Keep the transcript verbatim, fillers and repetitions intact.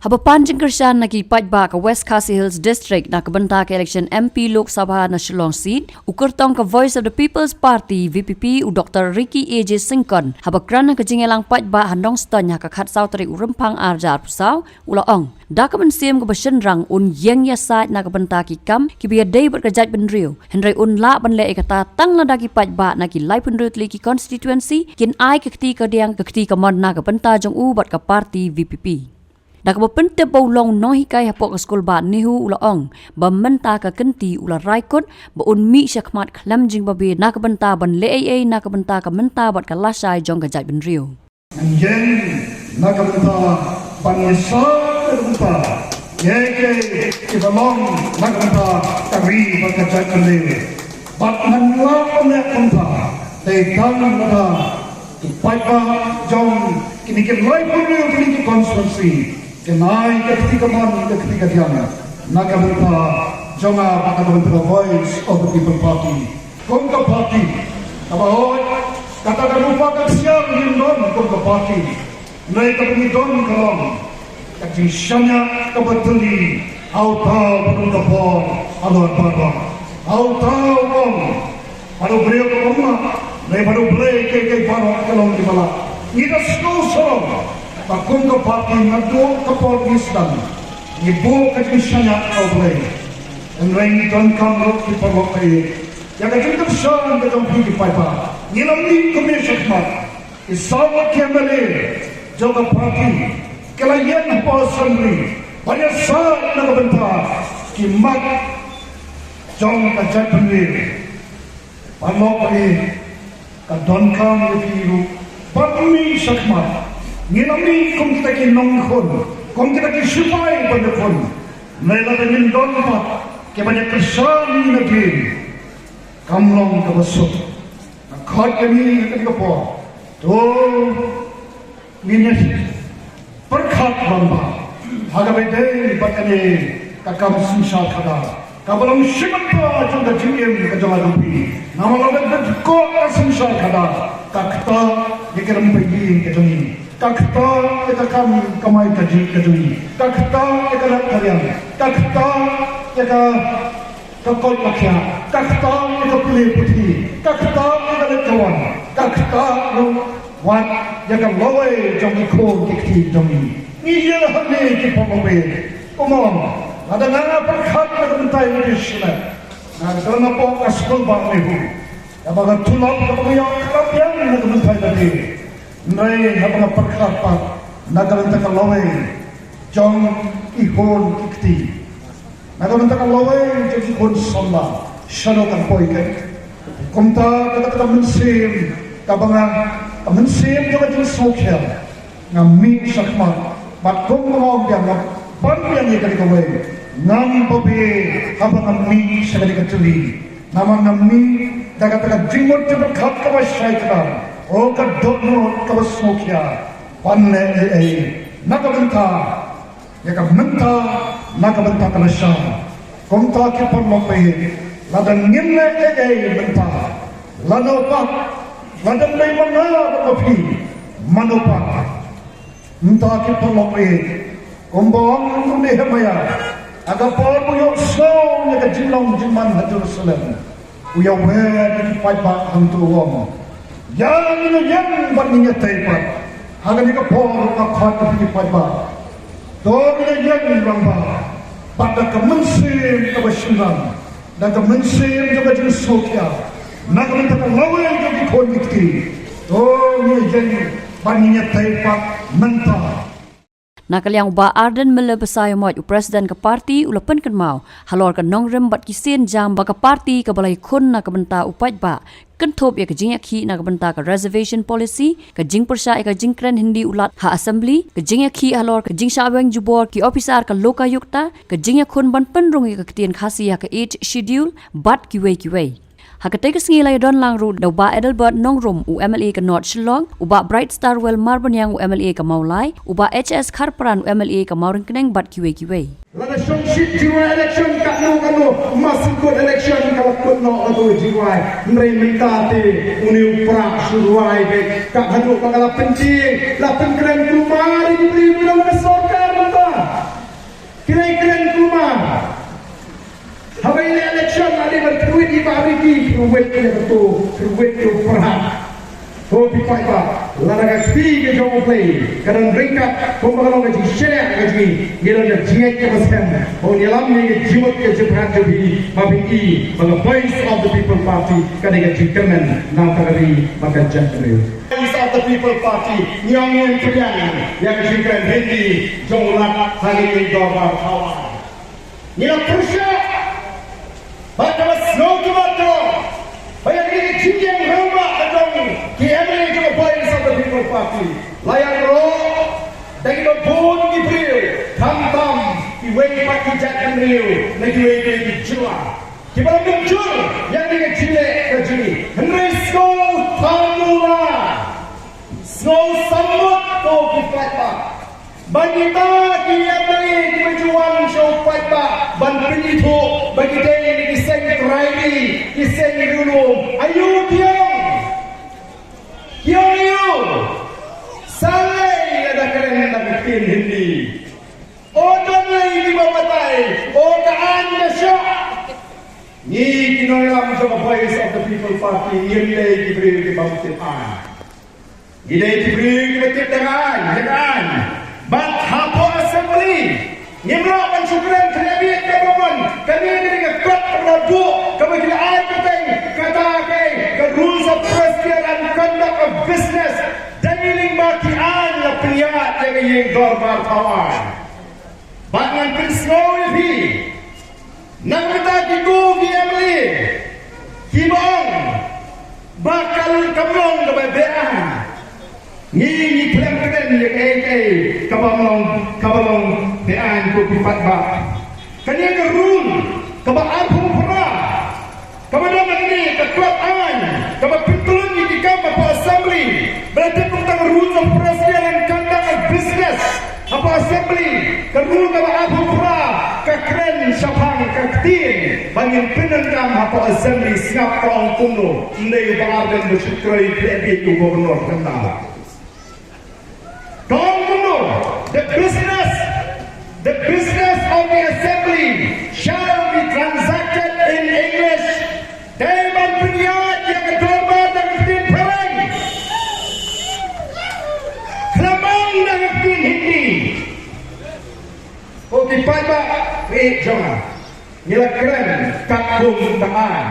Haba pan jingkyrshan na ki paidbah ka West Khasi Hills District na ka bynta ka election M P Lok Sabha na Shillong Seat, u kyrtong ka Voice of the People's Party, V P P, u Doctor Ricky A J Syngkon, haba kren ha ka jingïalang paidbah ha Nongstoiñ ha ka khatsaw tarik u Rymphang arhajar arphew saw, u la ong da ka mynsiem kaba shynrang un ïeng ïasaid na ka bynta ki kam kiba ïadei bad ka jaitbynriew, hynrei un lah ban leh ïa kata tang lada ki paidbah na ki laiphew hynriew tylli ki constituency kin ai ka kti kadiang, ka kti kamon na ka bynta jong u bad ka party V P P. Da kaba pyntip ba u long u nonghikai hapoh ka skul bah NEHU, u la ong ba mynta ka kynti u la rai kut ba un mih shakhmat khlem jingbabe na ka bynta ban leh ei ei na ka bynta ka mynta bad ka lashai jong ka jaitbynriew. Ngan ïeng na ka bynta ban ïasaid na ka bynta ïa kiei kiba long na ka bynta ka ri bad ka jaitbynriew. Bad ngan lah ban leh kumta dei tang lada ki paidbah jong kine ki laiphew hynriew tylli ki constituency kin ai ka kti kamon, ka kti kadiang na ka bynta jong nga bad na ka bynta ka Voice of the People Party. Kum ka party kaba hoi, kata ka rupa ka ksiar ngim don kum ka party. Hynrei kaba ngi don ka long ka jingshaniah kaba tylli ha uta uba don ka bor halor baroh. Ha uta u ong, bad u briew ka bym lah, hynrei bad U Blei kiei kiei baroh ka long kiba lah. Ngi da sngewsarong ba kum ka party naduh ka por ngi sdang ngi buh ka jingshaniah ha U Blei. Hynrei ngi donkam ruh ki paralok ba ïeit ïa ka jingkyrshan ka jong phi ki paidbah. Ngi la mih kumne shakhmat, ki saw ngut ki M L A jong ka party ki la ïeng hapoh Assembly ban ïasaid na ka bynta ki mat jong ka jaitbynriew. Paralok ba ïeit, ka donkam ïa phi ruh ban mih shakhmat. Ngi la mih kum kita ki nongkhun, kum kita ki shipai ban ïakhun. Hynrei lada ngim don pat kiban ïakyrshan ïa ngi na dien, kam long kaba suk. Nga khot ïa ngi ha kane ka por, to ngin ïa pyrkhat rangbah ha kaba ïadei bad kane ka kam synshar khadar kaba long shi bynta jong ka jingim ka jong nga jong phi. Namar lada dkoh ka synshar khadar, ka ktah ïa ka rympei ïing ka jong ngi, ka ktah ïa ka kam kamai kajih ka jong ngi, ka ktah ïa ka lad ka riang, ka ktah ïa ka ka koit ka khiah, ka ktah ïa ka pule puthi, ka ktah ïa ka leit ka wan, ka ktah ruh wat ïa ka lawei jong ki khun ki kti jong ngi. Ngi ïa hangne ki paralok ba ïeit, kumno lada nga nga pyrkhat na ka bynta ïa ki shnong, nga don hapoh ka skul bah NEHU, kaba ka tulop kaba nga ïoh ka la biang na ka bynta ïa lade. Hynrei haba nga pyrkhat pat na ka bynta ka lawei jong ki khun ki kti, na ka bynta ka lawei jong ki khun samla, shano kan poi kein? Kumta kata ka mynsiem kaba nga, ka mynsiem jong ka jingsngewkhia, nga mih shakhmat bad kum ba nga ong biang, nga pan biang ïa kane kawei, ngam babe haba nga mih sha kane ka tylli. Namar nga mih da kata ka jingmut jingpyrkhat kaba shai kdar, oh ka dohnud kaba sngewkhia ban leh ei ei na ka bynta ïa ka mynta, na ka bynta ka lashai. Kumta ki paralok ba ïeit, lada ngim leh ei ei mynta, lano pat, lada dei ma nga bad ma phi, mano pat? Mynta ki paralok ba ïeit, kumba ong u Nehemiah, ha ka por ba u ïohsngew ïa ka jinglong jingman ha Jerusalem, u ïawer ïa ki paidbah hangto u ong, ïa ngin ïeng bad ngin ïatei pat. Ha kane ka por nga khot ïa phi ki paidbah, to ngin ïeng rangbah bad da ka mynsiem kaba shynrang, da ka mynsiem jong ka jingsngewkhia, na ka bynta ka lawei jong ki khun ki kti. To ngin ïeng bad ngin ïatei pat mynta. Na ka liang u Bah Ardent Miller Basaiawmoit, u President ka party, u la pynkynmaw halor ka nongrim bad ki sienjam ba ka party kaba la ïakhun na ka bynta u paidbah, kynthup ïa ka jingïakhih na ka bynta ka reservation policy, ka jingpyrshah ïa ka jingkren Hindi u Lat ha Assembly, ka jingïakhih halor ka jingshah weng jubor ki ophisar ka Lokayukta, ka jingïakhun ban pynrung ïa ka ktien Khasi ha ka Eighth Schedule bad kiwei kiwei. Ha katei ka sngi la ïadon lang ruh da u Bah Adelbert Nongrum, u M L A ka North Shillong, u Bah Brightstarwell Marbaniang, u M L A ka Mawlai, u Bah H S Kharpran, u M L A ka Mawryngkneng bad kiwei kiwei. Lada shong shit jingrwai election katno katno, mass vote election ka la kut noh katno jingrwai. Hynrei mynta te une u prah shu rwai beit. Ka haduh ba ka la pynjing, la pynkren kumar ïa ki briew ki nong ka sorkar mynta. Kren kren kumar. Haba ïaleh election, lada ba kyrwit ïa i Bah Ricky, kyrwit ïa kato, kyrwit ïa u pyrhat. Ko ki paidbah, lada ka kti ka jong U Blei ka don ryngkat, kumba ka long ka jingshaniah ka jong ngi, ngi don ka jingngeit kaba skhem. Ba un ïalam ïa ka jingmut ka jingpyrkhat jong phi, ba phin i ba ka Voice of the People Party ka dei ka jingkyrmen na ka ri bad ka jaitbynriew. Voice of the People Party, ngi ong ngin pdiang ïa ka jingkren Hindi jong u Lat ha kane ka dorbar thaw aiñ. Ngi la pyrshah bad kaba sngewthuh bad ka long ba ïa kane ka jingïeng rangbah ka jong ki M L A jong ka Voice of the People Party la ïaroh da kiba bun ki briew, khamtam kiwei pat ki jaitbynriew na kiwei kiwei ki jylla, kiba la mynjur ïa kane ka jingleh ka jong ngi. Hynrei sngewthuh, sngewthuh mut ko ki paidbah, ba kita ki M L A kiba ju wan sha u paidbah ban pynithuh ba ki dei na ki seng trai, ki seng riewlum, aïu ki ong? Ki ong aïu? Sa lei lada kren da ka ktien Hindi. O don lei kiba batai, o ka aiñ ka shah. Ngi ki nongïalam jong ka Voice of the People Party ngim dei ki briew kiba tip aiñ. Ngi dei ki briew kiba tip da ka aiñ, da ka aiñ. Bad hapoh Assembly ngim lah ban shu kren khlem bit, ka bamon kane ka dei ka kot kaba buh kaba ki la ai kyrteng kata ka, ka Rules of Procedure and Conduct of Business. Dei lyngba ki aiñ la pynïaid ïa ka ïing dorbar thaw aiñ. Bad ngan pynsngew ïa phi, na ka bynta kito ki M L A kiba ong ba ka kam long kaba beaiñ. Ngi, ngi khlem kren ïa kaei kaei kaba long, kaba long beaiñ ko ki paidbah. Kane ka rule kaba arphew phra kaba don ha kane ka kot aiñ kaba pyntlun ïa ki kam hapoh Assembly, ba la tip kum ka Rules of Procedure and Conduct of Business hapoh Assembly, ka rule kaba arphew phra, ka kren shaphang ka ktien ba ngin pyndonkam hapoh Assembly. Sngap ka ong kumno, ym dei u Bah Ardent ba shu trei khlem bit u Governor, kynmaw. Ka ong kumno, the business, the business of the Assembly shall be transacted in English. Dei ban pynïaid ïa ka dorbar da ka ktien phareng, khlem da ka ktien Hindi. Ko ki paidbah, ri jong nga, ngi la kren katkum ka aiñ.